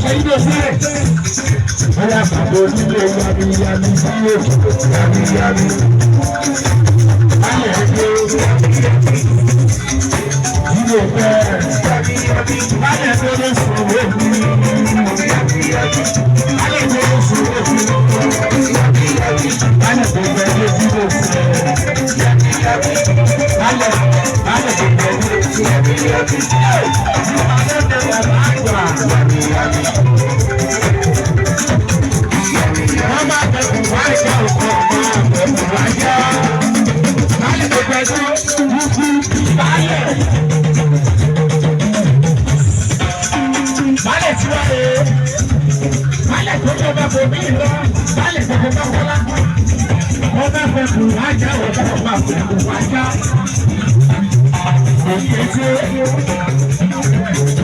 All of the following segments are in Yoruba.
Yídò sílẹ̀. Bóyá bàbá onílé yami yami sí òkè yami yami. Báyọ̀ ẹgbẹ́ yídò fẹ́. Báyọ̀ ẹgbẹ́ ló sùn owó mi. Báyọ̀ ẹgbẹ́ ló sùn owó mi. Báyọ̀ tó fẹ́ lé yídò fẹ́. Báyọ̀ báyọ̀ tó fẹ́ lé yídò fẹ́.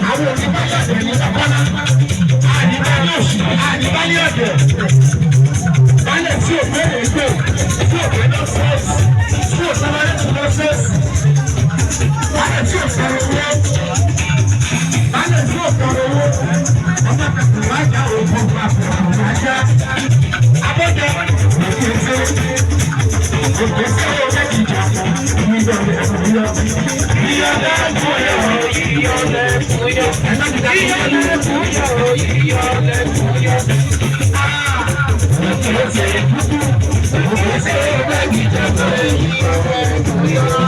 Àwọn oníbàyọ̀dẹ̀ ní bàbá àníbáyọ̀dẹ̀ balẹ̀ tí o fẹ́ lè gbé tí o fẹ́ lọ sẹ́ẹ̀sì tí o sábà lè tún lọ sẹ́ẹ̀sì balẹ̀ tí o fẹ́ owó balẹ̀ tí o fẹ́ owó ọba kẹfù wájà òkú kẹfù wájà abọ́dẹ òkèèfé òkèèfé ọjọ́ kìjà ìyọ̀lẹ̀ fúyọ̀ Iyọ̀lẹ̀ fúyọ̀, iyọ̀lẹ̀ fúyọ̀, iyọ̀lẹ̀ fúyọ̀. Òkèèfé òkèèfé ọjọ́ kìjà Iyọ̀lẹ̀ fúyọ̀.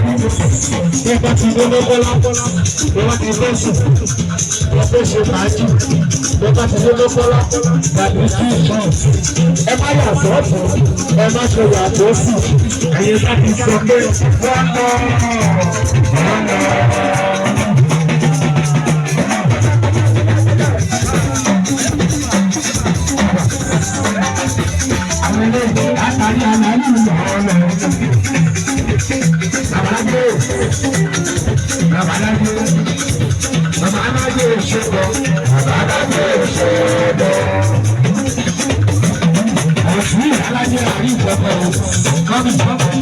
Nígbà tí ló lọ́kọ́lá, lọ́wọ́ ti fẹ́ sùn, wọ́n fẹ́ ṣe fàájì. Nígbà tí ló lọ́kọ́lá, tàbí kí ìṣàn. Ẹ má yà sọ́ọ̀tù, ẹ má ṣe yà tó sì. Ẹ̀yin bá ti sọ pé wọ́n lọ, wọ́n lọ. Àwọn eléyìí látàrí àlàyé ìlú ọ̀rọ̀ lọ. Babaláwo, babaláwo, babaláwo ṣẹbọ, babaláwo ṣẹbọ. Ọ̀sùn ìyálájẹ́ àrí ìjọba o, kọ́mì kọ́mì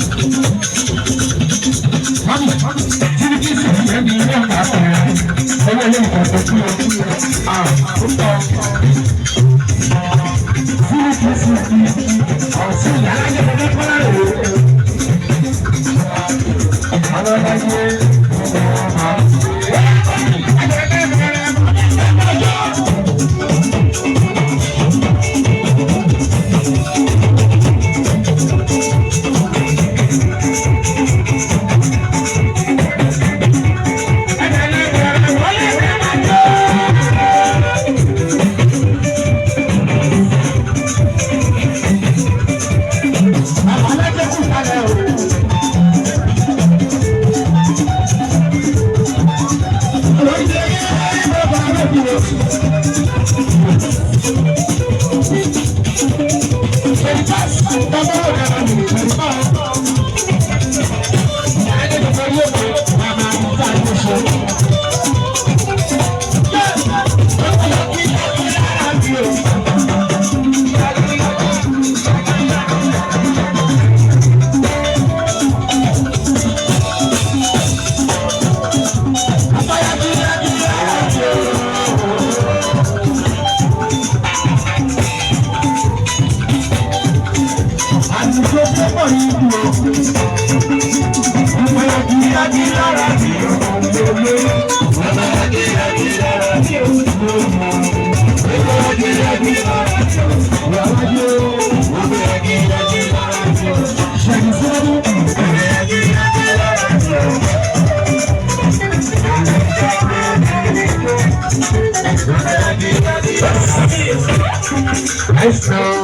tíbi kí sì fi ẹni ilé ọ̀gá àpẹẹrẹ owó ilé ìkọ̀kọ̀ tí o à ó tọ́. Tíbi kí sì fi ọ̀sùn ìyálájẹ́ fọdẹ́ kọ́lá rè é. Alọ́láyé Àwọn alájẹ́ kù kalẹ̀ o. Nice.